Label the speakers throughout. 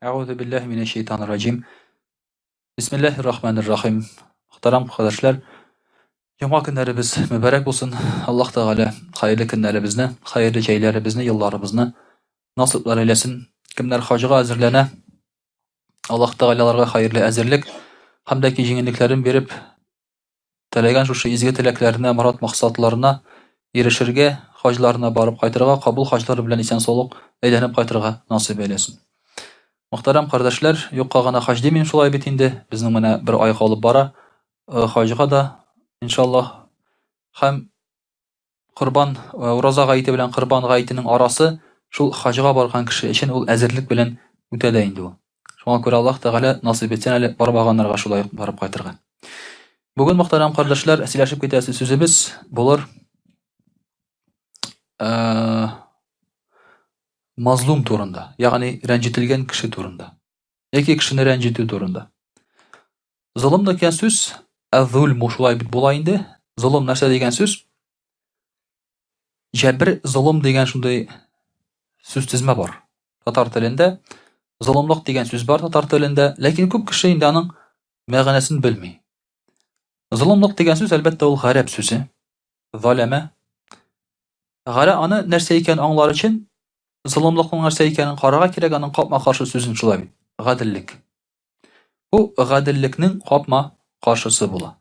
Speaker 1: Әгъузу биллаһи минәш шәйтанир раҗим. Бисмиллаһир рахманир рахим. Мөхтәрәм кардәшләр, җомга көннәребез мөбарәк булсын. Аллаһ Тәгалә хәерле көннәребезне, хәерле җәйләребезне, елларыбызны насыйплар әйләсен. Кемнәр хаҗга әзерләнә, Аллаһ Тәгалә аларга хәерле әзерлек һәм дә җиңеллекләрен биреп, Теләгән шушы изге теләкләренә, морад-максатларына ирешергә, хаҗларына барып кайтырга, кабул хаҗлары белән исән-саулык әйләнеп кайтырга насыйп әйләсен. Мөхтәрәм кардәшләр, юкка гына хаҗ димим шулай бит инде. Безнең менә бер ай калып бара. Э, хаҗга да, иншаллаһ. Һәм Корбан, э, ураза гаете белән корбан гаетенең арасы шул хаҗга барган кеше өчен ул әзерлек белән үтә дә инде ул. Шуңа күрә Аллаһ Тәгалә насыйп итсен әле бармаганнарга шулай ук барып кайтырга. Бүген, мөхтәрәм кардәшләр, сөйләшеп китәсе сүзебез булыр э, мазлум турында, ягъни рәнҗетелгән кеше турында. Яки кешене рәнҗетү турында. Золым дигән сүз, әз-зульму шулай бит була инде. Золым нәрсә дигән сүз? Җәбер, золым дигән шундый сүз тезмә бар. Татар телендә золымлык дигән сүз бар татар телендә, ләкин күп кеше инде аның мәгънәсен белми. Золымлык дигән сүз, әлбәттә, ул гарәп сүзе. Заләмә. Гарә аны нәрсә икәнен аңлар өчен золымлыкның нәрсә икәнен карарга кирәк, аның капма-каршы сүзен шулай бит. Гаделлек. Бу гаделлекнең капма каршысы була.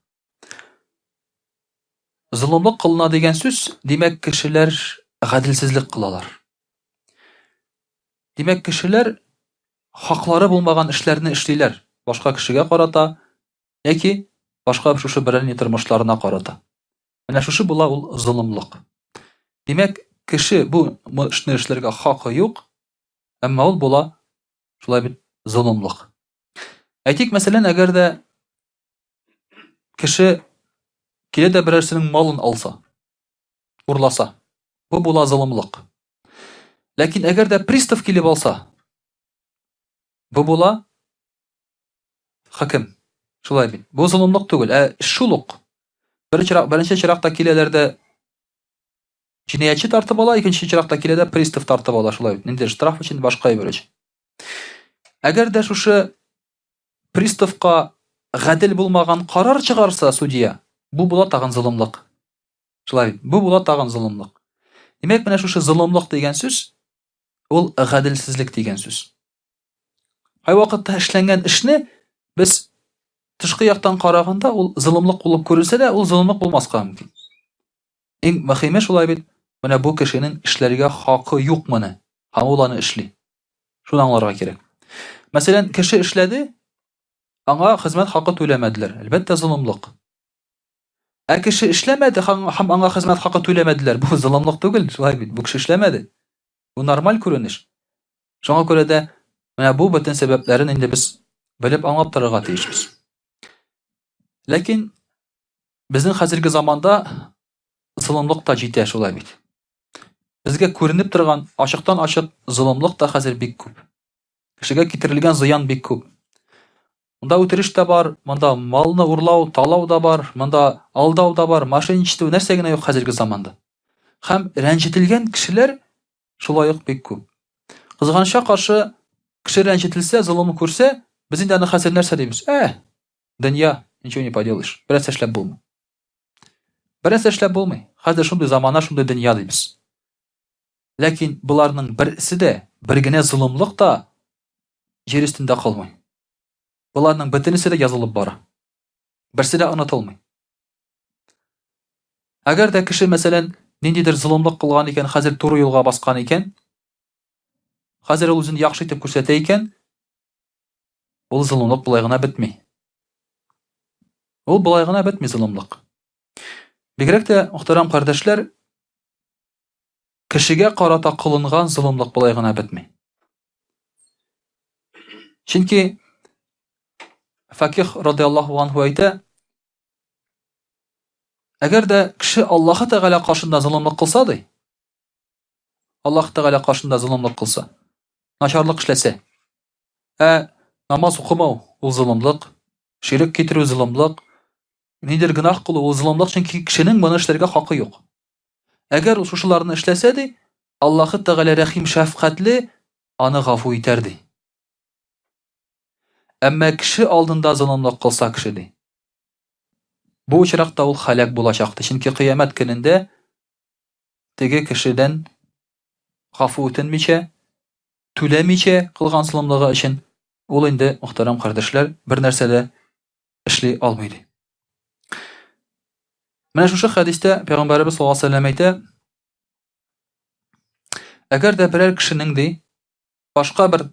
Speaker 1: Золымлык кылына дигән сүз, димәк, кешеләр гаделсезлек кылалар. Димәк, кешеләр хаклары булмаган эшләрне эшлиләр, башка кешегә карата яки башка шушы берәр тормышларына карата. Менә шушы була ул золымлык. Димәк, кеше бу эшне эшләргә хакы юк, әмма ул була Шулай бит золымлык. Әйтик, мәсәлән, әгәр дә кеше килә дә берәрсенең малын алса, урласа, бу була золымлык. Ләкин әгәр дә пристав килеп алса, бу була хөкем. Шулай бит. Бу золымлык түгел, ә шул ук. Бер чирак, беренче чиракта киләләр дә Җинаятьче тартып ала, икенче чиракта килә дә пристав тартып ала, шулай бит. Ниндидер штраф өчен, башка әйбер өчен. Әгәр дә шушы приставка гадел булмаган карар чыгарса судья, бу була тагын золымлык. Шулай бит. Бу була тагын золымлык. Димәк, менә шушы золымлык дигән сүз ул гаделсезлек дигән сүз. Кайвакытта эшләнгән эшне без тышкы яктан караганда ул золымлык булып күренсә дә, ул золымлык булмаска мөмкин. Иң мөһиме шулай бит, менә бу кешенең эшләргә хакы юк моны, һәм ул аны эшли. Шуны аңларга кирәк. Мәсәлән, кеше эшләде, аңа хезмәт хакы түләмәделәр. Әлбәттә, золымлык. Ә кеше эшләмәде һәм аңа хезмәт хакы түләмәделәр. Бу золымлык түгел, шулай бит. Бу кеше эшләмәде. Бу нормаль күренеш. Шуңа күрә дә менә бу бөтен сәбәпләрен инде без белеп аңлап торырга тиешбез. Ләкин Безнең хәзерге заманда золымлык та җитә шулай бит. Безгә күренеп торган ачыктан-ачык золымлык та хәзер бик күп. Кешегә китерелгән зыян бик күп. Монда үтереш тә бар, монда малны урлау, талау да бар, монда алдау да бар, мошенничество, нәрсә генә юк хәзерге заманда. Һәм рәнҗетелгән кешеләр шулай ук бик күп. Кызганычка каршы, кеше рәнҗетелсә, золым күрсә, без инде аны хәзер нәрсә дибез? Ә, Дөнья, ничего не поделаешь. Бер нәрсә эшләп булмый. Бер нәрсә эшләп булмый. Хәзер шундый замана, шундый дөнья дибез. Ләкин боларның берсе дә, бер генә золымлык та җир өстендә калмый. Боларның бөтенесе дә язылып бара. Берсе дә онытылмый. Әгәр дә кеше, мәсәлән, ниндидер золымлык кылган икән, хәзер туры юлга баскан икән, хәзер ул үзен яхшы итеп күрсәтә икән, Ул золымлык болай гына бетми. Ул болай гына бетми золымлык. Бигрәк тә, мөхтәрәм кардәшләр, кешегә карата кылынган золымлык болай гына бетми. Чөнки Факих радиаллаһу анһу әйтә, әгәр дә кеше Аллаһы Тәгалә каршында золымлык кылса ди, Аллаһ Тәгалә каршында золымлык кылса, начарлык эшләсә, ә намаз укымау ул золымлык, ширек китерү золымлык, нидер гөнаһ кылу ул золымлык, чөнки кешенең моны эшләргә хакы юк. Әгәр ул шушыларны эшләсә ди, Аллаһы Тәгалә рәхим шәфкатьле, аны гафу итәр ди. Әмма кеше алдында золымлык кылса кеше ди. Бу очракта ул һәлак булачак ди. Чөнки кыямәт көнендә теге кешедән гафу үтенмичә, түләмичә кылган золымлыгы өчен ул инде, мөхтәрәм кардәшләр, бер нәрсә дә эшли алмый ди. Менә шушы хәдистә Пәйгамбәребез саллаллаһу алейһи ва сәлләм әйтә, әгәр дә берәр кешенең ди, башка бер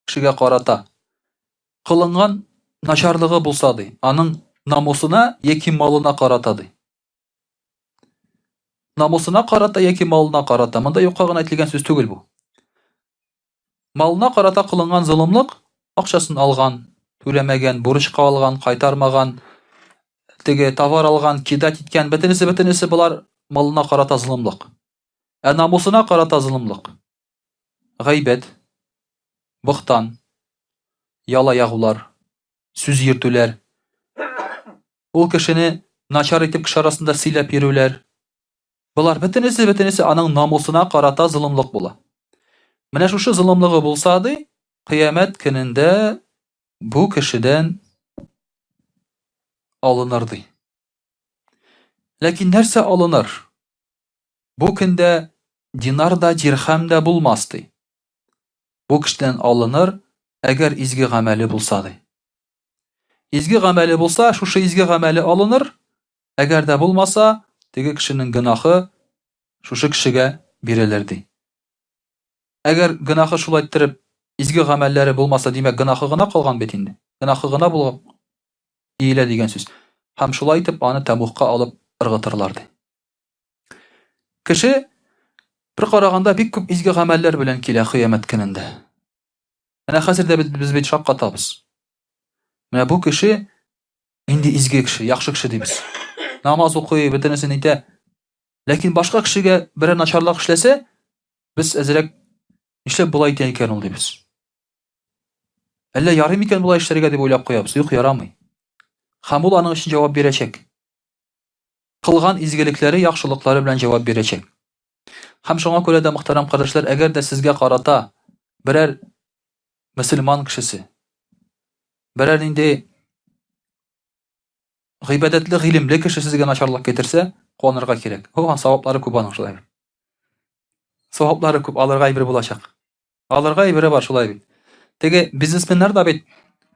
Speaker 1: кешегә карата кылынган начарлыгы булса ди, аның намусына яки малына карата ди. Намусына карата яки малына карата. Монда юкка гына әйтелгән сүз түгел бу. Малына карата кылынган золымлык, акчасын алган, түләмәгән, бурычка алган, кайтармаган, теге товар алган, кидать иткән, бөтенесе бөтенесе болар малына карата золымлык. Ә намусына карата золымлык. Гайбәт, бохтан, яла ягулар, сүз йөртүләр, ул кешене начар итеп кеше арасында сөйләп йөрүләр. Болар бөтенесе бөтенесе аның намусына карата золымлык була. Менә шушы золымлыгы булса ди, кыямәт көнендә бу кешедән алыныр ди. Ләкин нәрсә алыныр? Бу көндә динар да, дирхәм дә булмас ди. Бу кешедән алыныр, әгәр изге гамәле булса ди. Изге гамәле булса, шушы изге гамәле алыныр, әгәр дә булмаса, теге кешенең гөнаһы шушы кешегә бирелер ди. Әгәр гөнаһы шулай иттереп изге гамәлләре булмаса, димәк, гөнаһы гына калган бит инде. Гөнаһы гына булган диелә дигән сүз. Һәм шулай итеп аны тәмугка алып ыргытырлар ди. Кеше бер караганда бик күп изге гамәлләр белән килә кыямәт көнендә. Менә хәзер дә без бит шаккатабыз. Менә бу кеше нинди изге кеше, яхшы кеше дибез. Намаз укый, бөтенесен итә. Ләкин башка кешегә берәр начарлык эшләсә, без әзрәк нишләп болай итә икән ул дибез. Әллә ярый микән болай эшләргә дип уйлап куябыз. Юк, ярамый. Һәм ул аның өчен җавап бирәчәк. Кылган изгелекләре, яхшылыклары белән җавап бирәчәк. Һәм шуңа күрә дә, мөхтәрәм кардәшләр, әгәр дә сезгә карата берәр мөселман кешесе, берәр нинди гыйбадәтле, гыйлемле кеше сезгә начарлык китерсә, куанырга кирәк. О, саваплары күп аның шулай. Саваплары күп, алырга әйбер булачак. Алырга әйбере бар шулай бит. Теге бизнесменнар да бит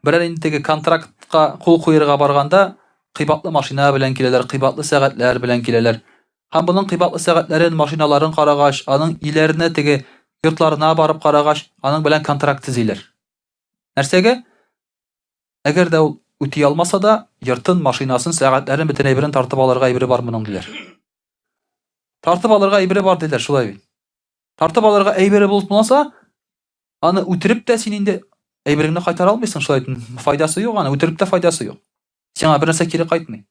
Speaker 1: берәр инде теге контрактка кул куерга барганда кыйбатлы машина белән киләләр, кыйбатлы сәгатьләр белән киләләр. Һәм моның кыйбатлы сәгатьләрен, машиналарын карагач, аның өйләренә теге йортларына барып карагач, аның белән контракт төзиләр. Нәрсәгә? Әгәр дә ул үти алмаса да, йортын, машинасын, сәгатьләрен, бөтен әйберен тартып алырга әйбере бар моның диләр. Тартып алырга әйбере бар диләр, шулай бит. Тартып алырга әйбере булмаса, аны үтереп тә син инде әйбереңне кайтара алмыйсың, шулай файдасы юк аны, үтереп тә файдасы юк. Сиңа бер нәрсә кире кайтмый.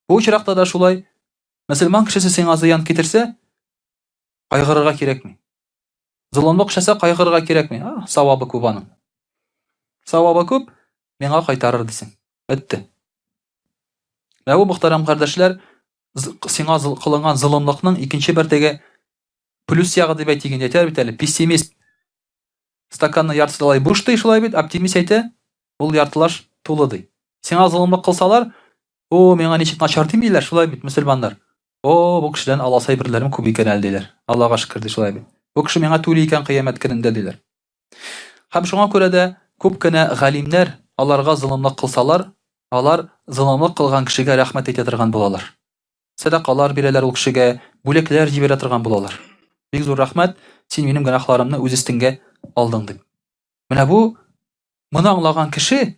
Speaker 1: Бу очракта да шулай, мөселман кешесе сиңа зыян китерсә, кайгырырга кирәкми. Золымлык эшләсә, кайгырырга кирәкми. А, савабы күп аның. Савабы күп, миңа кайтарыр дисең. Бетте. Менә бу мөхтәрәм кардәшләр, сиңа кылынган золымлыкның икенче бер теге плюс ягы дип әйтик инде, әйтәләр бит әле, пессимист стаканны яртылай буш ди, шулай бит, оптимист әйтә, ул яртылаш тулы ди. Сиңа золымлык кылсалар, о, миңа ничек начар димиләр, шулай бит, мөселманнар. О, бу кешедән аласы әйберләрем күп икән әле диләр. Аллага шөкер ди, шулай бит. Бу кеше миңа түли икән кыямәт көнендә диләр. Һәм шуңа күрә дә күп кенә галимнәр аларга золымлык кылсалар, алар золымлык кылган кешегә рәхмәт әйтә торган булалар. Сәдакалар бирәләр ул кешегә, бүләкләр җибәрә торган булалар. Бик зур рәхмәт, син минем гөнаһларымны үз өстеңгә алдың дип. Менә бу моны аңлаган кеше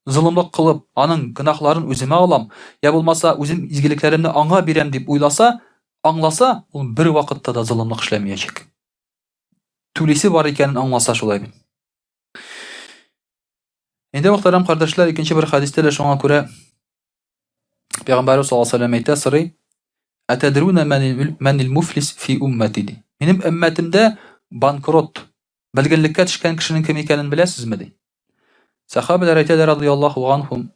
Speaker 1: золымлык кылып, аның гөнаһларын үземә алам, я булмаса үзем изгелекләремне аңа бирәм дип уйласа, аңласа, ул бер вакытта да золымлык эшләмәячәк. Түлисе бар икәнен аңласа шулай бит. Инде мөхтәрәм кардәшләр, икенче бер хәдистә дә шуңа күрә Пәйгамбәрбез саллаллаһу алейһи вәсәлләм әйтә, сорый: "Әтәдрүнә мәнил муфлис фи уммати?" ди. Минем өммәтемдә банкрот, бөлгенлеккә төшкән кешенең кем икәнен беләсезме ди. Сәхабәләр әйтәләр радияллаһу анхум: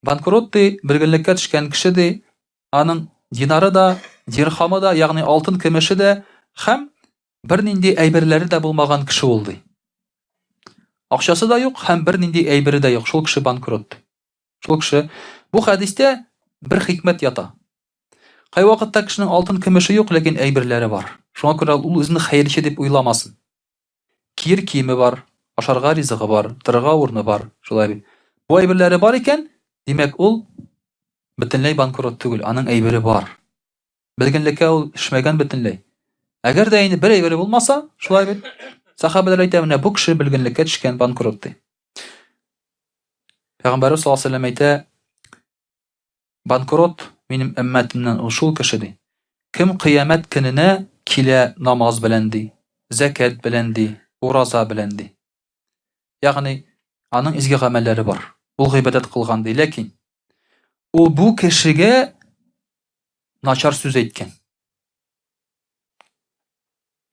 Speaker 1: Банкрот ди, бөлгенлеккә төшкән кеше ди, аның динары да, дирхамы да, ягъни алтын көмеше дә һәм бернинди әйберләре дә булмаган кеше ул ди. Акчасы да юк һәм бернинди әйбере дә юк, шул кеше банкрот. Шул кеше. Бу хәдистә бер хикмәт ята. Кайвакытта кешенең алтын көмеше юк, ләкин әйберләре бар. Шуңа күрә ул үзен хәерче дип уйламасын. Киер киеме бар, ашарга ризыгы бар, торырга урыны бар, шулай бит. Бу әйберләре бар икән, димәк, ул бөтенләй банкрот түгел, аның әйбере бар. Белгенлеккә ул төшмәгән бөтенләй. Әгәр дә инде бер әйбере булмаса, шулай бит. Сахабәләр әйтә, менә бу кеше белгенлеккә төшкән банкрот ди. Пәйгамбәрбез саллаллаһу алейһи вәсәлләм әйтә, банкрот минем өммәтемнән ул шул кеше ди. Кем кыямәт көненә килә намаз белән ди, зәкәт белән ди, ураза белән ди. Ягъни аның изге гамәлләре бар. Ул гыйбадәт кылган ди, ләкин ул бу кешегә начар сүз әйткән.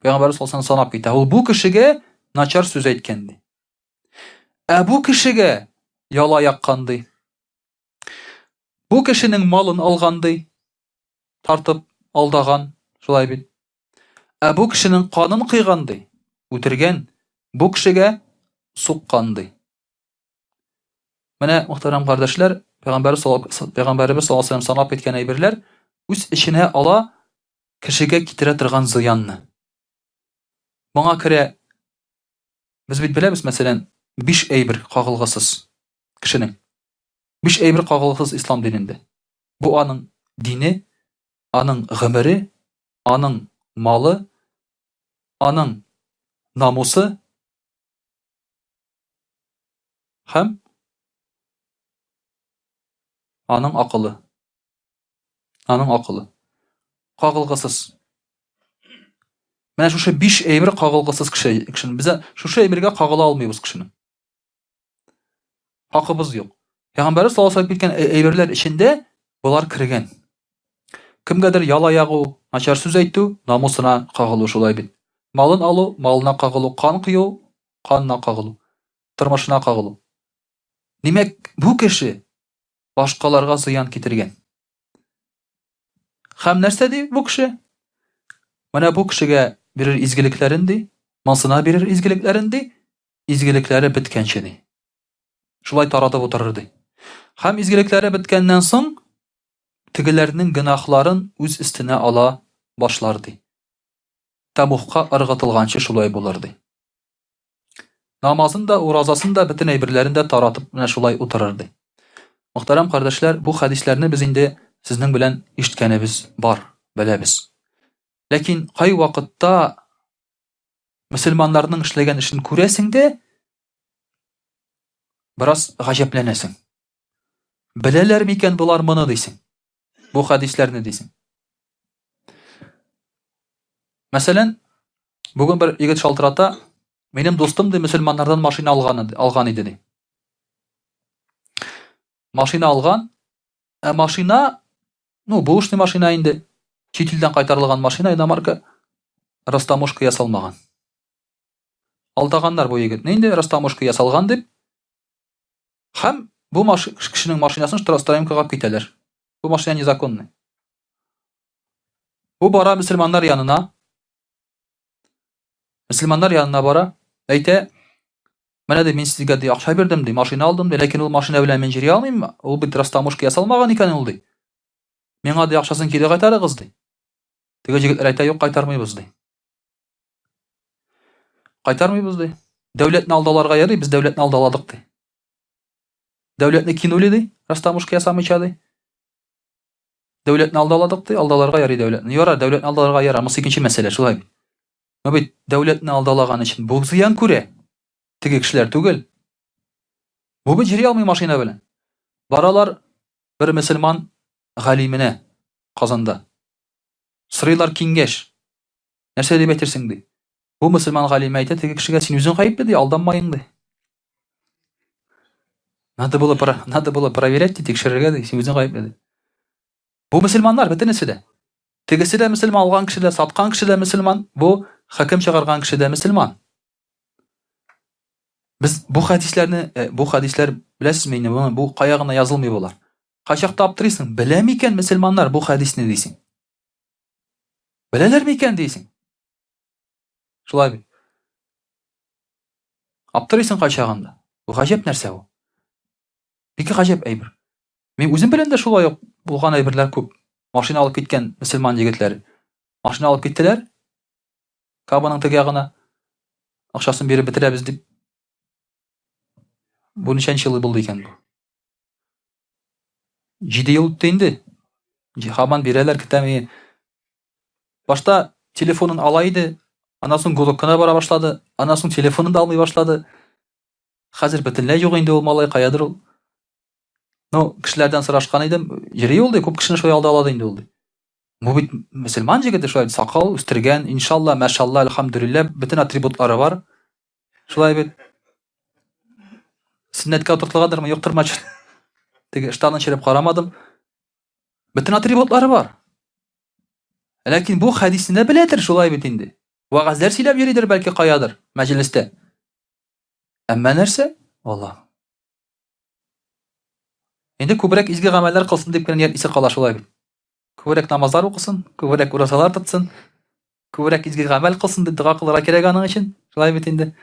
Speaker 1: Пәйгамбәрбез саллаллаһу санап китә. Ул бу кешегә начар сүз әйткән ди. Ә бу кешегә яла яккан ди. Бу кешенең малын алган ди. Тартып алдаган, шулай бит. Ә бу кешенең канын кыйган ди, үтергән, бу кешегә суккан ди. Менә, мөхтәрәм кардәшләр, пәйгамбәребез саллаллаһу алейһи вәсәлләм санап киткән әйберләр үз эченә ала кешегә китерә торган зыянны. Моңа керә без бит беләбез, мәсәлән, биш әйбер кагылгысыз кешенең. Биш әйбер кагылгысыз ислам динендә. Бу аның дине, аның гомере, аның малы, аның намусы һәм аның акылы. Аның акылы. Кагылгысыз. Менә шушы биш әйбер кагылгысыз кеше, кешенең. Без шушы әйбергә кагыла алмыйбыз кешенең. Хакыбыз юк. Пәйгамбәрбез саллаллаһу алейһи киткән әйберләр эчендә болар кергән. Кемгәдер яла ягу, начар сүз әйтү, намусына кагылу шулай бит. Малын алу, малына кагылу, кан кою, канына кагылу, тормышына кагылу. Димәк, бу кеше башкаларга зыян китергән. Һәм нәрсә ди бу кеше? Менә бу кешегә бирер изгелекләрен ди, монсына бирер изгелекләрен ди, изгелекләре беткәнче ди. Шулай таратып утырыр ди. Һәм изгелекләре беткәннән соң тегеләрнең гөнаһларын үз өстенә ала башлар ди. Тәмугка ыргытылганчы шулай булыр ди. Намазын да, уразасын да, бөтен әйберләрен дә таратып менә шулай утырыр ди. Мөхтәрәм кардәшләр, бу хәдисләрне без инде сезнең белән ишеткәнебез бар, беләбез. Ләкин кай вакытта мөселманнарның эшләгән эшен күрәсең дә, бераз гаҗәпләнәсең. Беләләр микән болар моны дисең? Бу хәдисләрне дисең. Мәсәлән, бүген бер егет шалтырата, минем дустым ди мөселманнардан машина алган, алган иде ди. Машина алган, ә машина, ну, бушный машина инде, чит илдән кайтарылган машина, иномарка, растаможка ясалмаган. Алдаганнар бу егетне инде, растаможка ясалган дип. Һәм бу маш... кешенең машинасын штрафстоянкага алып китәләр. Бу машина незаконный. Бу бара мөселманнар янына. Мөселманнар янына бара, әйтә, менә ди, мин сезгә ди акча бирдем ди, машина алдым ди, ләкин ул машина белән мин йөри алмыйм, ул бит растаможка ясалмаган икән ул ди. Миңа ди акчасын кире кайтарыгыз ди. Теге җегетләр әйтә, юк, кайтармыйбыз ди. Кайтармыйбыз ди. Дәүләтне алдаларга ярый, без дәүләтне алдаладык ди. Дәүләтне кинули ди, растаможка ясамыйча ди. Дәүләтне алдаладык ди, алдаларга ярый дәүләтне. Ярар, дәүләтне алдаларга ярар, монысы икенче мәсьәлә, шулай бит. Но бит дәүләтне алдалаган өчен бу зыян күрә. Теге кешеләр түгел. Бу бит йөри алмый машина белән. Баралар бер мөселман галименә Казанда. Сорыйлар киңәш. Нәрсә дип әйтерсең ди. Бу мөселман галиме әйтә теге кешегә, син үзең гаепле ди, алданмаең ди. Надо было, надо было проверять ди, тикшерергә ди, син үзең гаепле ди. Бу мөселманнар бөтенесе дә. Тегесе дә мөселман, алган кеше дә, саткан кеше дә мөселман, бу хөкем чыгарган кеше дә мөселман. Без бу хәдисләрне, э, бу хәдисләр беләсезме инде, бу кая гына язылмый болар. Кайчакта аптырыйсың, белә микән мөселманнар бу хәдисне дисең. Беләләр микән дисең. Шулай бит. Аптырыйсың кайчагында. Бу гаҗәп нәрсә ул. Бик гаҗәп әйбер. Мин үзем белән дә шулай ук булган әйберләр күп. Машина алып киткән мөселман егетләре. Машина алып киттеләр. Кабаның теге ягына акчасын биреп бетерәбез дип. Бу ничәнче ел булды икән бу? 7 ел үтте инде. Һаман бирәләр, көтәм. Башта телефонын ала иде, аннан соң гудок кына бара башлады, аннан соң телефонын да алмый башлады. Хәзер бөтенләй юк инде ул малай, каядыр ул. Ну, кешеләрдән сорашкан идем, йөри ул ди, күп кешене шулай алда алады инде ул ди. Бу бит мөселман җегете шулай сакал үстергән, иншалла, мәшалла, әлхәмдүлилләһ, бөтен атрибутлары бар. Шулай бит. Сөннәткә утыртылгандырмы, юктырмы? Теге штанын череп карамадым. Бөтен атрибутлары бар. Ләкин бу хәдисне дә беләдер, шулай бит инде. Вәгазьләр сөйләп йөридер бәлки каядыр, мәҗлестә. Әмма нәрсә? Алла. Инде күбрәк изге гамәлләр кылсын дип кенә ният исе кала шулай бит. Күбрәк намазлар укысын, күбрәк уразалар тотсын, күбрәк изге гамәл кылсын дип дога кылырга кирәк аның өчен. Шулай бит инде.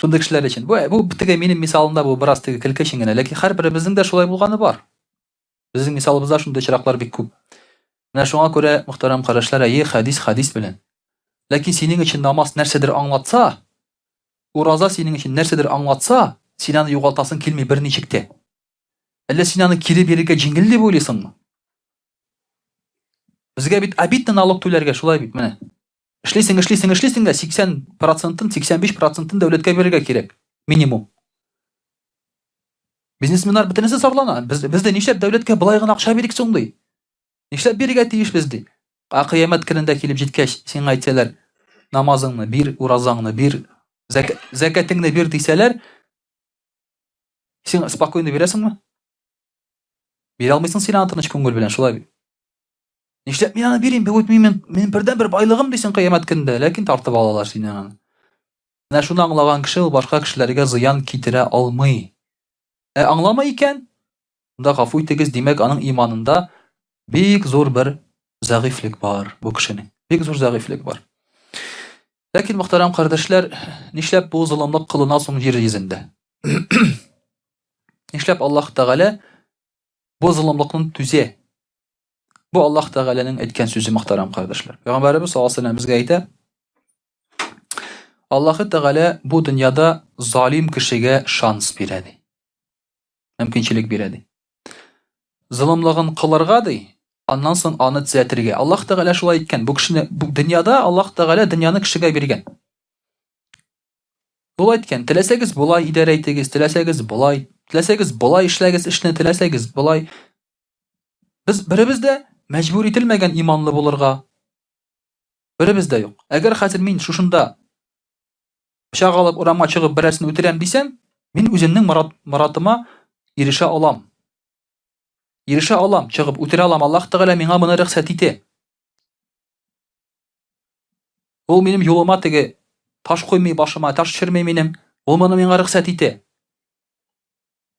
Speaker 1: Шундый кешеләр өчен. Бу, бу теге минем мисалымда бу бераз теге көлке өчен генә, ләкин һәрберебезнең дә шулай булганы бар. Безнең мисалыбызда шундый очраклар бик күп. Менә шуңа күрә, мөхтәрәм кардәшләр, әйе, хәдис хәдис белән. Ләкин синең өчен намаз нәрсәдер аңлатса, ураза синең өчен нәрсәдер аңлатса, син аны югалтасың килми берничек тә. Әллә син аны кире бирергә җиңел дип уйлыйсыңмы? Безгә бит обидно налог түләргә, шулай бит, менә. Эшлисең, эшлисең, эшлисең дә 80 процентын, 85 процентын дәүләткә бирергә кирәк. Минимум. Бизнесменнар бөтенесе зарлана. Без, без дә нишләп дәүләткә болай гына акча бирик соң ди. Нишләп бирергә тиешбез ди. Ә кыямәт көнендә килеп җиткәч, сиңа әйтсәләр, намазыңны бир, уразаңны бир, зәк, зәкәтеңне бир дисәләр, син спокойно бирәсеңме? Бирә алмыйсың син аны тыныч күңел белән, шулай бит. Нишләп мин аны бирим? Бу бит минем, минем бердәнбер байлыгым дисең кыямәт көнендә, ләкин тартып алалар синнән аны. Менә шуны аңлаган кеше ул башка кешеләргә зыян китерә алмый. Ә аңламый икән, монда гафу итегез, димәк, аның иманында бик зур бер зәгыйфьлек бар бу кешенең. Бик зур зәгыйфьлек бар. Ләкин, мөхтәрәм кардәшләр, нишләп бу золымлык кылына соң җир йөзендә? Нишләп Аллаһ Тәгалә бу золымлыкны түзә? Бу Аллаһ Тәгаләнең әйткән сүзе, мөхтәрәм кардәшләр. Пәйгамбәребез саллаллаһу алейһи безгә әйтә: Аллаһ Тәгалә бу дөньяда залим кешегә шанс бирә ди. Мөмкинчелек бирә ди. Золымлыгын кылырга ди, аннан соң аны төзәтергә. Аллаһ Тәгалә шулай әйткән. Бу кешене бу дөньяда Аллаһ Тәгалә дөньяны кешегә биргән. Ул әйткән, теләсәгез болай идарә итегез, теләсәгез болай, теләсәгез болай эшләгез эшне, теләсәгез болай. Без беребез дә мәҗбүр ителмәгән иманлы булырга. Беребез дә юк. Әгәр хәзер мин шушында пычак алып урамга чыгып берәрсен үтерәм дисәм, мин үземнең морат, моратыма ирешә алам. Ирешә алам, чыгып үтерә алам. Аллаһ Тәгалә миңа моны рөхсәт итә. Ул минем юлыма теге таш куймый башыма, таш төшерми минем. Ул моны миңа рөхсәт итә.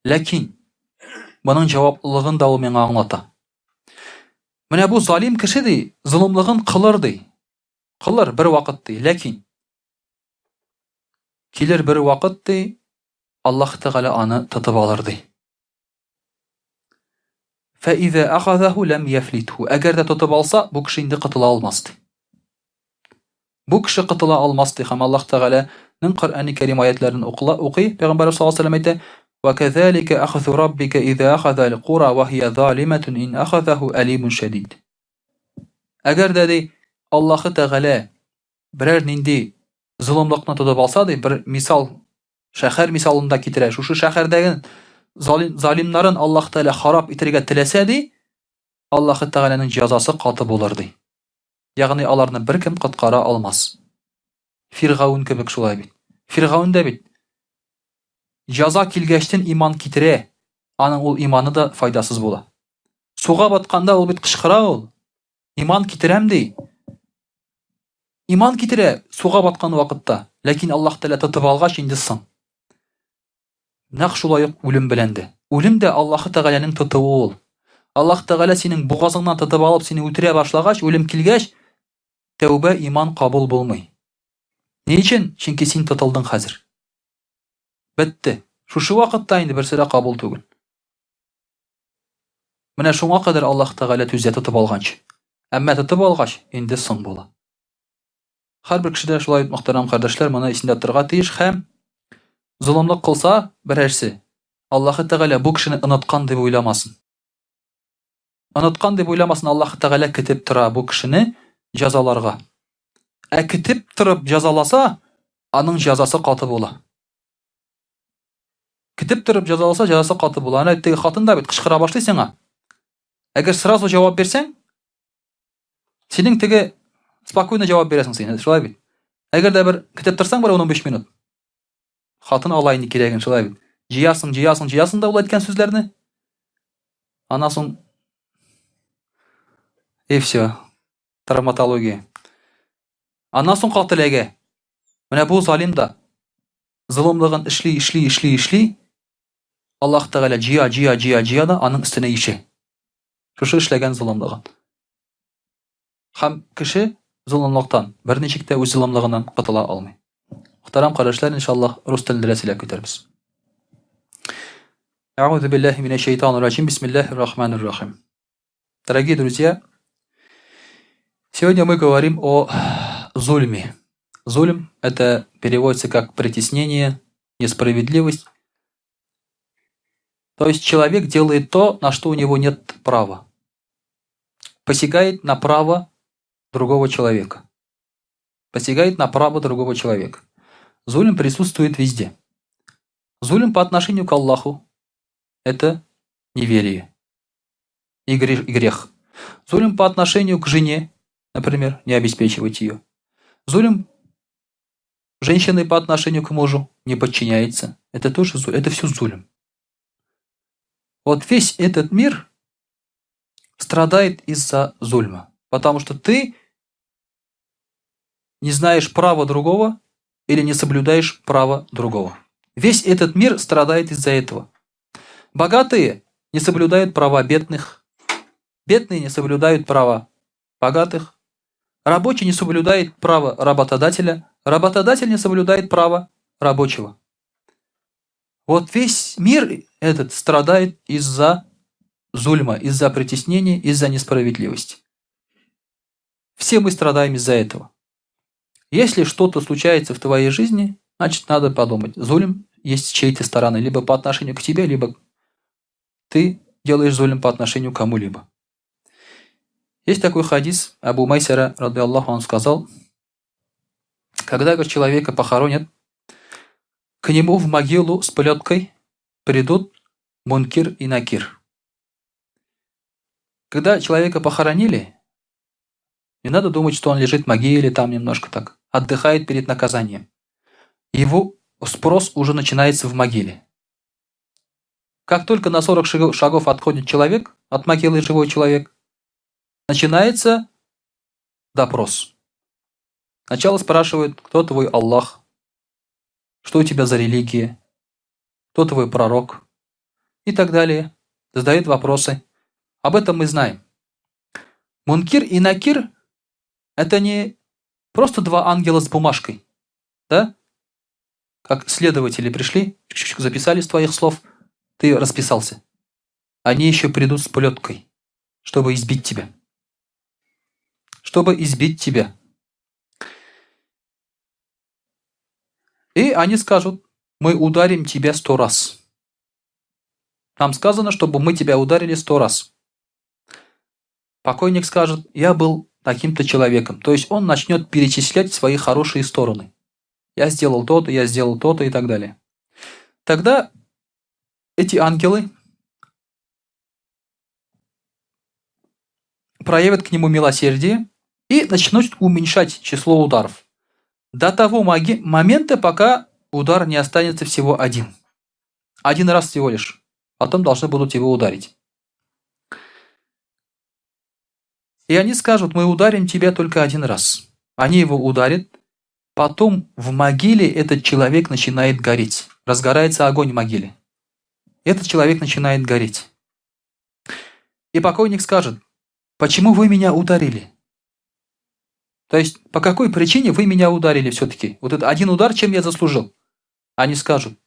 Speaker 1: Ләкин моның җаваплылыгын да ул миңа аңлата. Менә бу залим кеше ди, золымлыгын кылыр ди. Кылыр бер вакыт ди, ләкин килер бер вакыт ди, Аллаһ Тәгалә аны тотып алыр ди. Фәизә ахазаху ләм яфлитху. Әгәр дә тотып алса, бу кеше инде котыла алмас ди. Бу кеше котыла алмас ди һәм Аллаһ Тәгаләнең Коръәни Кәрим аятларын укыла, укый, Пәйгамбәр саллаллаһу алейһи вәсәлләм әйтә: "Ва казалика ахзу раббика иза ахаза аль-кура ва һия залиматун ин ахазаху алимун шадид." Әгәр дә ди Аллаһ Тәгалә берәр нинди золымлыкны тотып алса ди, бер мисал Шәһәр мисалын да китерә. Шушы шәһәрдәге залим, залимнарын Аллаһ Тәгалә харап итәргә теләсә ди, Аллаһ Тәгаләнең җәзасы каты булыр ди. Ягъни аларны беркем коткара алмас. Фиргаун кебек шулай бит. Фиргаун да бит җәза килгәчтен иман китерә, аның ул иманы да файдасыз була. Суга батканда ул бит кычкыра ул. Иман китерәм ди. Иман китерә суга баткан вакытта, ләкин Аллаһ Тәгалә тотып алгач инде соң. Нәкъ шулай ук үлем белән дә. Үлем дә Аллаһ Тәгаләнең тотуы ул. Аллаһ Тәгалә синең бугазыңнан тотып алып сине үтерә башлагач, үлем килгәч, тәүбә, иман кабул булмый. Ни өчен? Чөнки син тотылдың хәзер. Бетте. Шушы вакытта инде берсе дә кабул түгел. Менә шуңа кадәр Аллаһ Тәгалә түзә тотып алганчы. Әмма тотып алгач, инде соң була. Һәрбер кеше дә шулай мөхтәрәм кардәшләр моны исендә тотарга тиеш һәм золымлык кылса берәрсе, Аллаһ Тәгалә бу кешене оныткан дип уйламасын. Оныткан дип уйламасын, Аллаһ Тәгалә көтеп тора бу кешене җәзаларга. Ә көтеп торып җәзаласа, аның җәзасы каты була. Көтеп торып җәзаласа, җәзасы каты була. Әнә теге хатын да бит кычкыра башлый сиңа. Әгәр сразу җавап бирсәң, синең теге спокойно җавап бирәсең син, шулай бит. Әгәр дә бер көтеп торсаң бер 15 минут, Хатын ала инде кирәген, шулай бит. Җыясың, җыясың, җыясың да ул әйткән сүзләрне. Аннан соң и все. Травматология. Аннан соң каты эләгә. Менә бу залим да золымлыгын эшли, эшли, эшли, эшли. Аллаһ Тәгалә җыя, җыя, җыя, җыя да аның өстенә ишә. Шушы эшләгән золымлыгын. Һәм кеше золымлыктан берничек тә үз золымлыгыннан котыла алмый. Мөхтәрәм кардәшләр, иншаллаһ, рус телендә дә сөйләп китәрбез. Әгъузу биллаһи минәш шайтанир раҗим. Бисмиллаһир рахманир рахим. Дорогие друзья, сегодня мы говорим о зульме. Зульм – это переводится как притеснение, несправедливость. То есть человек делает то, на что у него нет права. Посягает на право другого человека. Посягает на право другого человека. Зулим присутствует везде. Зулим по отношению к Аллаху – это неверие и грех. Зулим по отношению к жене, например, не обеспечивать ее. Зулим женщины по отношению к мужу не подчиняется. Это тоже зуль, это все зулим. Вот весь этот мир страдает из-за зульма. Потому что ты не знаешь права другого или не соблюдаешь право другого. Весь этот мир страдает из-за этого. Богатые не соблюдают права бедных, бедные не соблюдают права богатых, рабочий не соблюдает право работодателя, работодатель не соблюдает право рабочего. Вот весь мир этот страдает из-за зульма, из-за притеснения, из-за несправедливости. Все мы страдаем из-за этого. Если что-то случается в твоей жизни, значит, надо подумать. Зулим есть с чьей-то стороны, либо по отношению к тебе, либо ты делаешь зулим по отношению к кому-либо. Есть такой хадис, Абу Майсара, рады Аллаху, он сказал, когда говорит, человека похоронят, к нему в могилу с плеткой придут Мункир и Накир. Когда человека похоронили, не надо думать, что он лежит в могиле там немножко так, отдыхает перед наказанием. Его спрос уже начинается в могиле. Как только на 40 шагов отходит человек, от могилы живой человек, начинается допрос. Сначала спрашивают, кто твой Аллах, что у тебя за религия, кто твой пророк и так далее. Задают вопросы. Об этом мы знаем. Мункир и Накир – это не просто два ангела с бумажкой, да? Как следователи пришли, записали с твоих слов, ты расписался. Они еще придут с плеткой, чтобы избить тебя. Чтобы избить тебя. И они скажут, мы ударим тебя 100 раз. Нам сказано, чтобы мы тебя ударили 100 раз. Покойник скажет, я был таким-то человеком. То есть он начнет перечислять свои хорошие стороны. Я сделал то-то, я сделал то-то и так далее. Тогда эти ангелы проявят к нему милосердие и начнут уменьшать число ударов. До того момента, пока удар не останется всего один. Один раз всего лишь. Потом должны будут его ударить. И они скажут, мы ударим тебя только один раз. Они его ударят. Потом в могиле этот человек начинает гореть. Разгорается огонь в могиле. Этот человек начинает гореть. И покойник скажет, почему вы меня ударили? То есть, по какой причине вы меня ударили все-таки? Вот это один удар, чем я заслужил? Они скажут,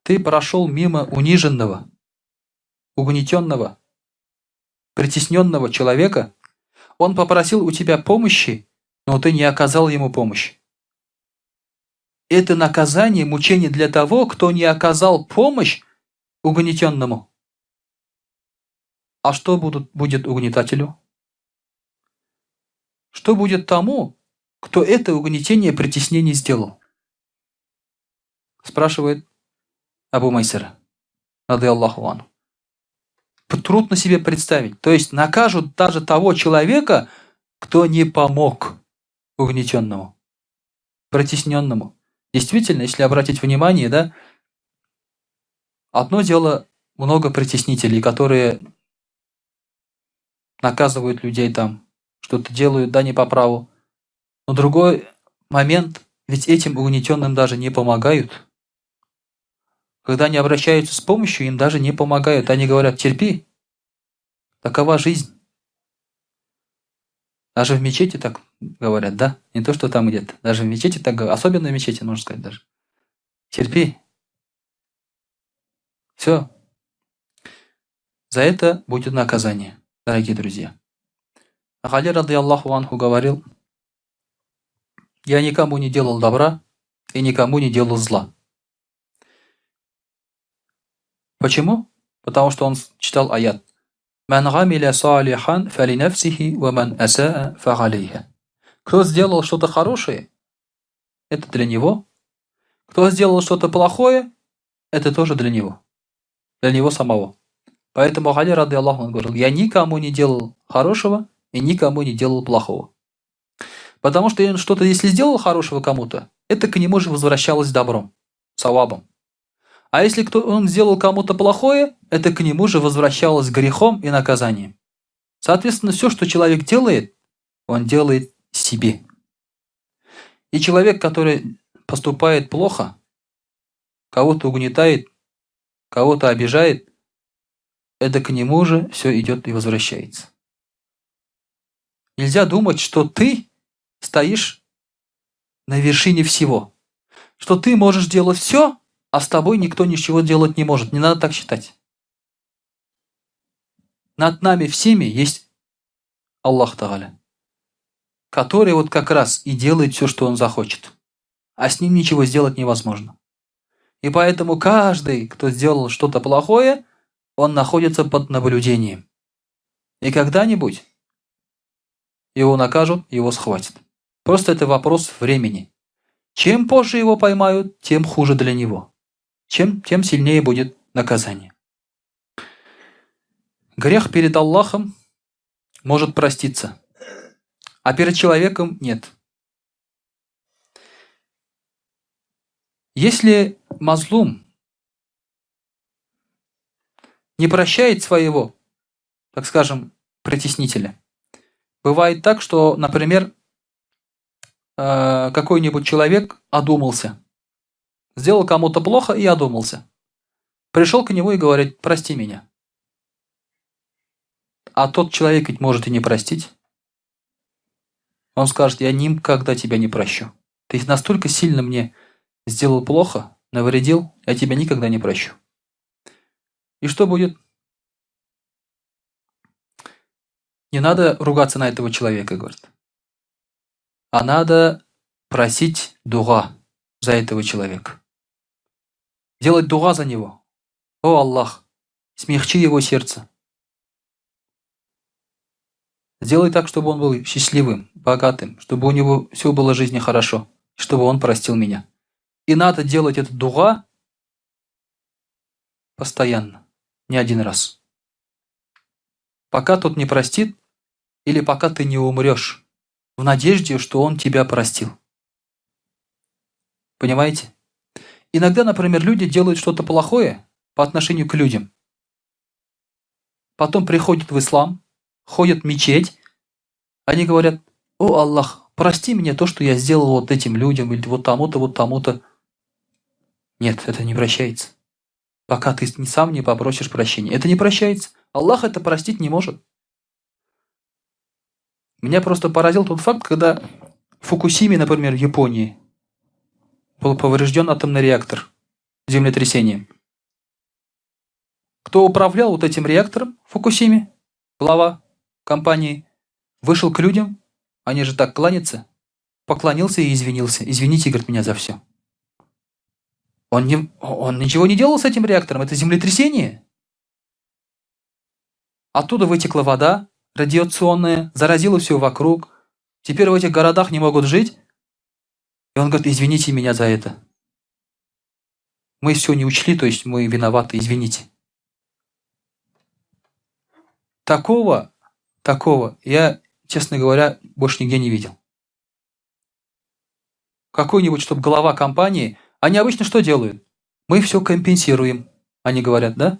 Speaker 1: Ты прошел мимо униженного, угнетенного, притесненного человека. Он попросил у тебя помощи, но ты не оказал ему помощь. Это наказание, мучение для того, кто не оказал помощь угнетенному. А что будет угнетателю? Что будет тому, кто это угнетение, притеснение сделал? Спрашивает Абу Майсара, рады Аллаху анху. Трудно себе представить. То есть накажут даже того человека, кто не помог угнетенному, притесненному. Действительно, если обратить внимание, да, одно дело много притеснителей, которые наказывают людей там, что-то делают, да, не по праву. Но другой момент, ведь этим угнетенным даже не помогают. Когда они обращаются с помощью, им даже не помогают. Они говорят, терпи, такова жизнь. Даже в мечети так говорят, да? Не то, что там где-то. Даже в мечети так говорят. Особенно в мечети, можно сказать даже. Терпи. Все. За это будет наказание, дорогие друзья. Али, рады Аллаху анху, говорил, я никому не делал добра и никому не делал зла. Почему? Потому что он читал аят. «Ман гамиля салихан фалинафсихи ва ман асаа фагалейха». Кто сделал что-то хорошее, это для него. Кто сделал что-то плохое, это тоже для него. Для него самого. Поэтому Али, рады Аллаху, он говорил, я никому не делал хорошего и никому не делал плохого. Потому что он что-то, если сделал хорошего кому-то, это к нему же возвращалось добром, савабом. А если он сделал кому-то плохое, это к нему же возвращалось грехом и наказанием. Соответственно, все, что человек делает, он делает себе. И человек, который поступает плохо, кого-то угнетает, кого-то обижает, это к нему же все идет и возвращается. Нельзя думать, что ты стоишь на вершине всего, что ты можешь делать все, а с тобой никто ничего делать не может. Не надо так считать. Над нами всеми есть Аллах Тагаля, который вот как раз и делает все, что он захочет. А с ним ничего сделать невозможно. И поэтому каждый, кто сделал что-то плохое, он находится под наблюдением. И когда-нибудь его накажут, его схватят. Просто это вопрос времени. Чем позже его поймают, тем хуже для него. Тем сильнее будет наказание. Грех перед Аллахом может проститься, а перед человеком нет. Если мазлум не прощает своего, так скажем, притеснителя, бывает так, что, например, какой-нибудь человек одумался, сделал кому-то плохо и одумался. Пришел к нему и говорит, прости меня. А тот человек ведь может и не простить. Он скажет, я никогда тебя не прощу. Ты настолько сильно мне сделал плохо, навредил, я тебя никогда не прощу. И что будет? Не надо ругаться на этого человека, говорит. А надо просить дуа за этого человека. Делать дуа за него. О Аллах, смягчи его сердце. Сделай так, чтобы он был счастливым, богатым, чтобы у него все было в жизни хорошо, чтобы он простил меня. И надо делать этот дуа постоянно, не один раз. Пока тот не простит, или пока ты не умрешь, в надежде, что он тебя простил. Понимаете? Иногда, например, люди делают что-то плохое по отношению к людям. Потом приходят в ислам, ходят в мечеть, они говорят, о Аллах, прости меня то, что я сделал вот этим людям, или вот тому-то, вот тому-то. Нет, это не прощается. Пока ты сам не попросишь прощения. Это не прощается. Аллах это простить не может. Меня просто поразил тот факт, когда в Фукусиме, например, в Японии, был поврежден атомный реактор землетрясением. Кто управлял вот этим реактором в Фукусиме, глава компании, вышел к людям, они же так кланятся, поклонился и извинился. Извините, говорит, меня за все. Он, не, он ничего не делал с этим реактором, это землетрясение. Оттуда вытекла вода радиационная, заразила все вокруг. Теперь в этих городах не могут жить. И он говорит, извините меня за это. Мы все не учли, то есть мы виноваты, извините. Такого, такого я, честно говоря, больше нигде не видел. Какой-нибудь, чтобы глава компании, они обычно что делают? Мы все компенсируем, они говорят, да?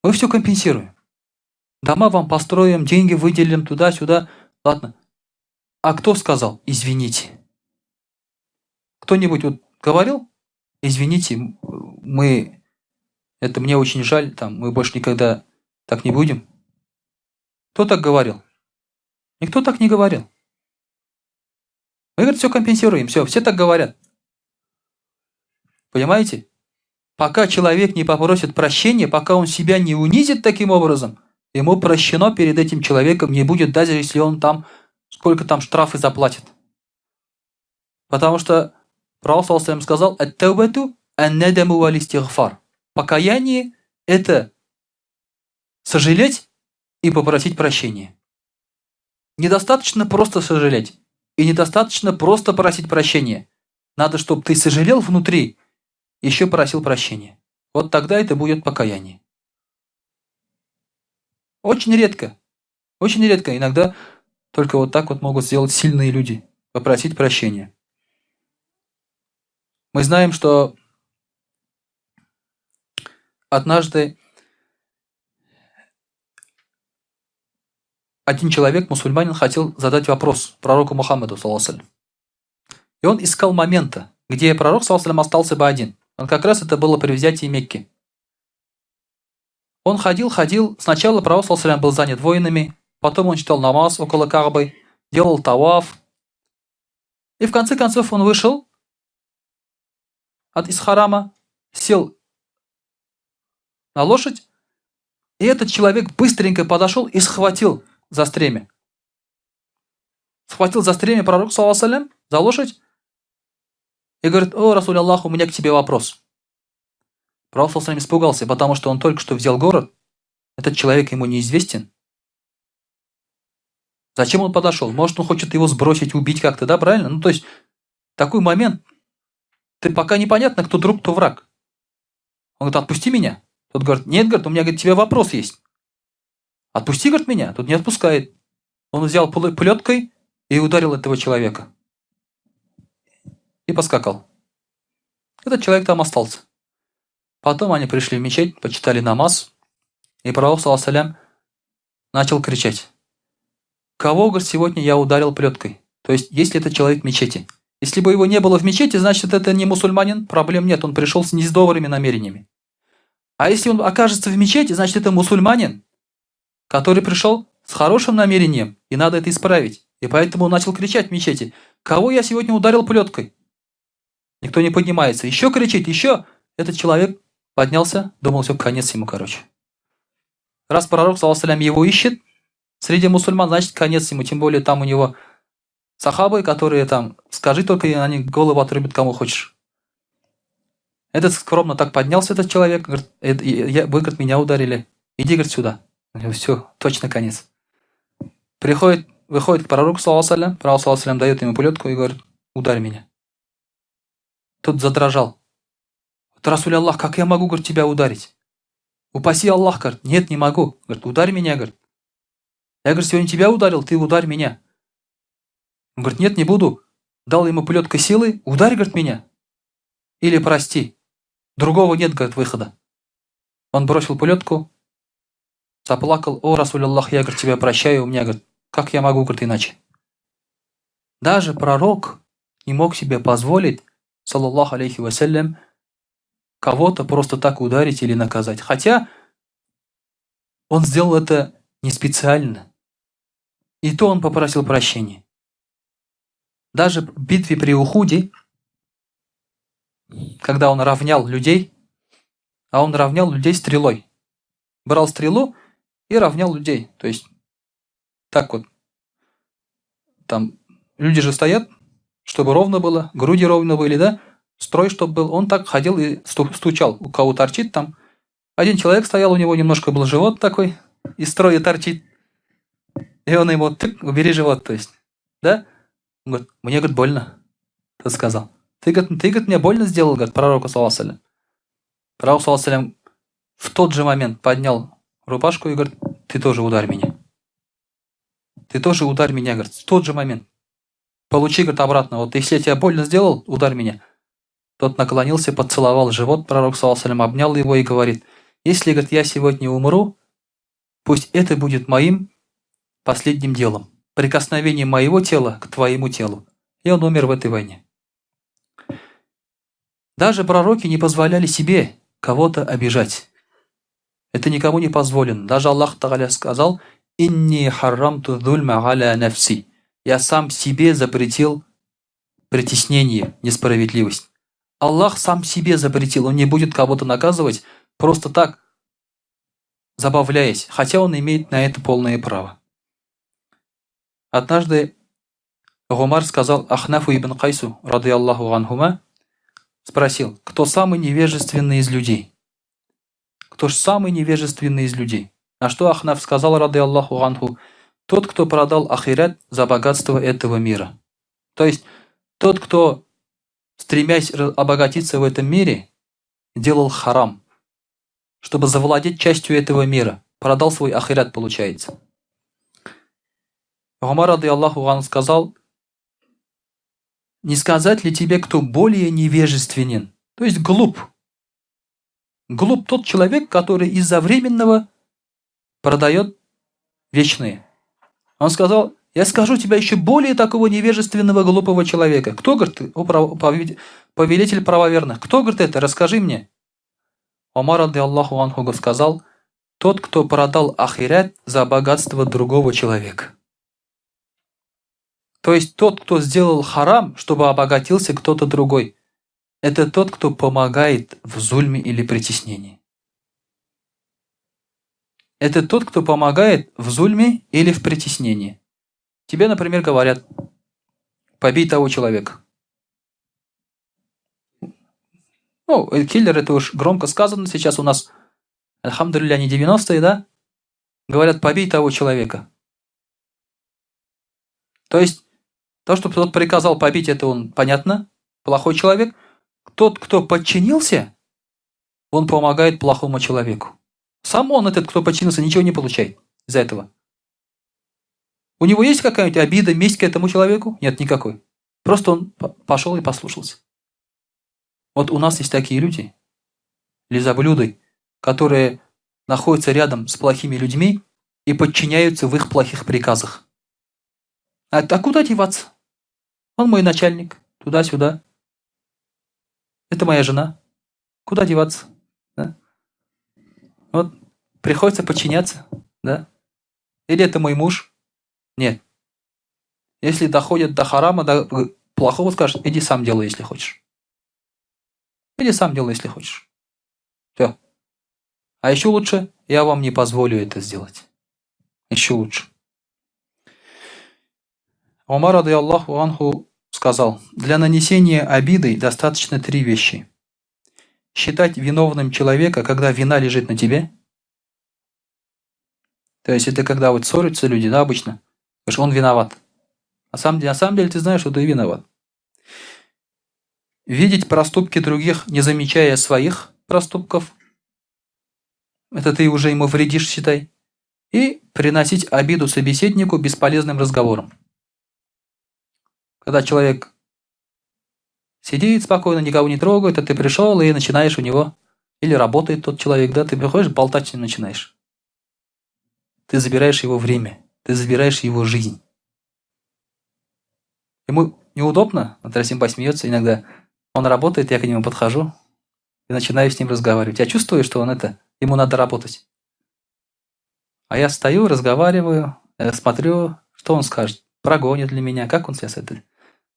Speaker 1: Мы все компенсируем. Дома вам построим, деньги выделим туда-сюда. Ладно. А кто сказал? Извините. Кто-нибудь вот говорил? Извините, мы... Это мне очень жаль, там, мы больше никогда так не будем. Кто так говорил? Никто так не говорил. Мы, говорит, все компенсируем, все, все так говорят. Понимаете? Пока человек не попросит прощения, пока он себя не унизит таким образом, ему прощено перед этим человеком не будет, даже если он там, сколько там штрафы заплатит. Потому что Пророк саллаллаху сказал, «Ат-таубату ан-надаму валь-истигфар». Покаяние – это сожалеть и попросить прощения. Недостаточно просто сожалеть. И недостаточно просто просить прощения. Надо, чтобы ты сожалел внутри, еще просил прощения. Вот тогда это будет покаяние. Очень редко. Очень редко. Иногда только вот так вот могут сделать сильные люди. Попросить прощения. Мы знаем, что однажды один человек, мусульманин, хотел задать вопрос пророку Мухаммаду, саллаллаху И он искал момента, где пророк, саллаллаху остался бы один. Он как раз это было при взятии Мекки. Он ходил, ходил. Сначала пророк, саллаллаху был занят воинами, потом он читал намаз около Каабы, делал таваф. И в конце концов он вышел от из харама, сел на лошадь, и этот человек быстренько подошел и схватил за стремя. Схватил за стремя пророк, саллаллаху за лошадь, и говорит, о, Расуль Аллах, у меня к тебе вопрос. Пророк саллаллаху испугался, потому что он только что взял город, этот человек ему неизвестен. Зачем он подошел? Может, он хочет его сбросить, убить как-то, да, правильно? Ну, то есть, такой момент, ты пока непонятно, кто друг, кто враг. Он говорит, отпусти меня. Тот говорит, нет, говорит, у меня, говорит, тебе вопрос есть. Отпусти, говорит, меня. Тот не отпускает. Он взял плеткой и ударил этого человека. И поскакал. Этот человек там остался. Потом они пришли в мечеть, почитали намаз. И пророк, саллаллаху начал кричать. Кого, говорит, сегодня я ударил плеткой? То есть, если это человек в мечети. Если бы его не было в мечети, значит, это не мусульманин, проблем нет, он пришел с недобрыми намерениями. А если он окажется в мечети, значит, это мусульманин, который пришел с хорошим намерением, и надо это исправить. И поэтому он начал кричать в мечети, «Кого я сегодня ударил плеткой?» Никто не поднимается. Еще кричит, еще. Этот человек поднялся, думал, все, конец ему, короче. Раз пророк, саллаллаху его ищет, среди мусульман, значит, конец ему, тем более там у него сахабы, которые там, скажи только, и они голову отрубят кому хочешь. Этот скромно так поднялся, этот человек, говорит, вы, говорит, меня ударили, иди, говорит, сюда. Все, точно конец. Приходит, выходит к пророку, саллаллаху пророк, саллаллаху дает ему плетку и говорит, ударь меня. Тот задрожал. Расуль Аллах, как я могу, говорит, тебя ударить? Упаси Аллах, говорит, нет, не могу. Говорит, ударь меня, говорит. Я, говорит, сегодня тебя ударил, ты ударь меня. Он говорит, нет, не буду. Дал ему плетка силы, ударь, говорит, меня. Или прости. Другого нет, говорит, выхода. Он бросил плетку, заплакал. О, Расуль Аллах, я, говорит, тебя прощаю, у меня, говорит, как я могу, говорит, иначе? Даже пророк не мог себе позволить, саллаллаху алейхи вассалям, кого-то просто так ударить или наказать. Хотя он сделал это не специально. И то он попросил прощения. Даже в битве при Ухуде, когда он равнял людей, а он равнял людей стрелой. Брал стрелу и равнял людей. То есть так вот. Там люди же стоят, чтобы ровно было, груди ровно были, да? Строй, чтобы был. Он так ходил и стучал, у кого торчит там. Один человек стоял, у него немножко был живот такой, из строя торчит. И он ему, тык, убери живот, то есть. Да? Он говорит, мне, говорит, больно. Тот сказал. Ты, говорит, мне больно сделал, говорит, пророку, саллаллаху. Пророк, саллаллаху, в тот же момент поднял рубашку и говорит, ты тоже ударь меня. Ты тоже ударь меня, говорит, в тот же момент. Получи, говорит, обратно. Вот если я тебя больно сделал, ударь меня. Тот наклонился, поцеловал живот, пророк, саллаллаху, обнял его и говорит, если, говорит, я сегодня умру, пусть это будет моим последним делом, прикосновением моего тела к твоему телу. И он умер в этой войне. Даже пророки не позволяли себе кого-то обижать. Это никому не позволено. Даже Аллах Тагаля сказал, «إني حرمت الظلم على نفسي». Я сам себе запретил притеснение, несправедливость. Аллах сам себе запретил, он не будет кого-то наказывать просто так, забавляясь, хотя он имеет на это полное право. Однажды Гумар сказал Ахнафу ибн Кайсу, رضي الله عنهما, спросил, кто самый невежественный из людей? Кто ж самый невежественный из людей? На что Ахнаф сказал, رضي الله عنه, тот, кто продал ахират за богатство этого мира. То есть, тот, кто, стремясь обогатиться в этом мире, делал харам, чтобы завладеть частью этого мира, продал свой ахират, получается. Умар, رضي الله عنه, сказал, не сказать ли тебе, кто более невежественен, то есть глуп. Глуп тот человек, который из-за временного продает вечные. Он сказал, я скажу тебе еще более такого невежественного глупого человека. Кто, говорит, о, повелитель правоверных, кто, говорит, это, расскажи мне. Омар, رضي الله عنه, сказал, тот, кто продал ахират за богатство другого человека. То есть тот, кто сделал харам, чтобы обогатился кто-то другой. Это тот, кто помогает в зульме или притеснении. Это тот, кто помогает в зульме или в притеснении. Тебе, например, говорят, побей того человека. Ну, киллер, это уж громко сказано. Сейчас у нас, الحمد لله, не 90-е, да? Говорят, побей того человека. То есть, то, что тот приказал побить, это он, понятно, плохой человек. Тот, кто подчинился, он помогает плохому человеку. Сам он, этот, кто подчинился, ничего не получает из-за этого. У него есть какая-нибудь обида, месть к этому человеку? Нет, никакой. Просто он пошел и послушался. Вот у нас есть такие люди, лизоблюды, которые находятся рядом с плохими людьми и подчиняются в их плохих приказах. А куда деваться? Он мой начальник, туда-сюда. Это моя жена. Куда деваться? Да? Вот приходится подчиняться, да? Или это мой муж? Нет. Если доходит до харама, до плохого, скажешь, иди сам делай, если хочешь. Иди сам делай, если хочешь. Все. А еще лучше, я вам не позволю это сделать. Еще лучше. Умар, رضي الله عنه, сказал, для нанесения обиды достаточно три вещи. Считать виновным человека, когда вина лежит на тебе. То есть это когда вот ссорятся люди, да, обычно. Потому что он виноват. А на самом деле ты знаешь, что ты виноват. Видеть проступки других, не замечая своих проступков. Это ты уже ему вредишь, считай. И приносить обиду собеседнику бесполезным разговором. Когда человек сидит спокойно, никого не трогает, а ты пришел и начинаешь у него, или работает тот человек, да, ты приходишь, болтать с ним начинаешь. Ты забираешь его время, ты забираешь его жизнь. Ему неудобно, вот Расимбай смеется иногда, он работает, я к нему подхожу и начинаю с ним разговаривать. Я чувствую, что он это, ему надо работать. А я стою, разговариваю, смотрю, что он скажет, прогонит ли меня, как он сейчас это.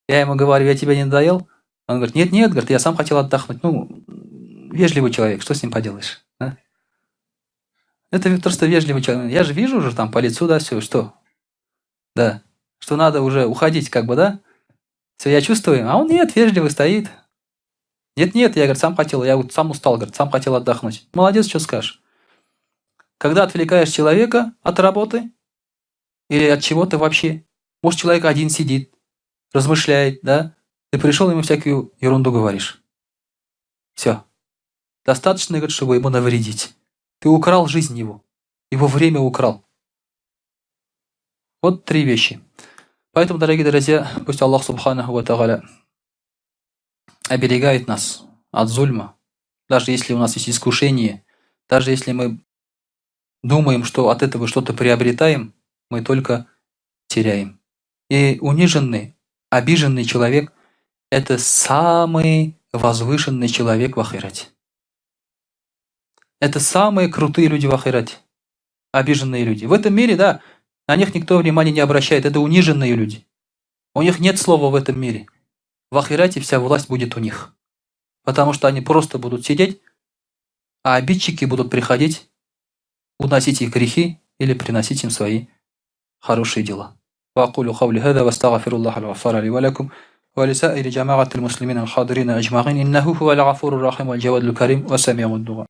Speaker 1: Я ему говорю, я тебе не надоел? Он говорит, нет, нет, говорит, я сам хотел отдохнуть. Ну, вежливый человек, что с ним поделаешь? Да? Это просто вежливый человек. Я же вижу уже там по лицу, да, все, что? Да, что надо уже уходить, как бы, да? Все, я чувствую. А он нет, вежливый стоит. Нет, нет, я, говорит, сам хотел, я вот сам устал, говорит, сам хотел отдохнуть. Молодец, что скажешь. Когда отвлекаешь человека от работы или от чего-то вообще, может, человек один сидит, размышляет, да? Ты пришел, ему всякую ерунду говоришь. Все. Достаточно, говорит, чтобы ему навредить. Ты украл жизнь его. Его время украл. Вот три вещи. Поэтому, дорогие друзья, пусть Аллах سبحانه وتعالى оберегает нас от зульма. Даже если у нас есть искушение, даже если мы думаем, что от этого что-то приобретаем, мы только теряем. И униженный, обиженный человек – это самый возвышенный человек в ахирате. Это самые крутые люди в ахирате. Обиженные люди. В этом мире, да, на них никто внимания не обращает. Это униженные люди. У них нет слова в этом мире. В ахирате вся власть будет у них. Потому что они просто будут сидеть, а обидчики будут приходить, уносить их грехи или приносить им свои хорошие дела. وأقول قولي هذا واستغفر الله الغفار لي ولكم ولسائر جماعة المسلمين الحاضرين أجمعين إنه هو الغفور الرحيم والجواد الكريم وسميع الدعاء.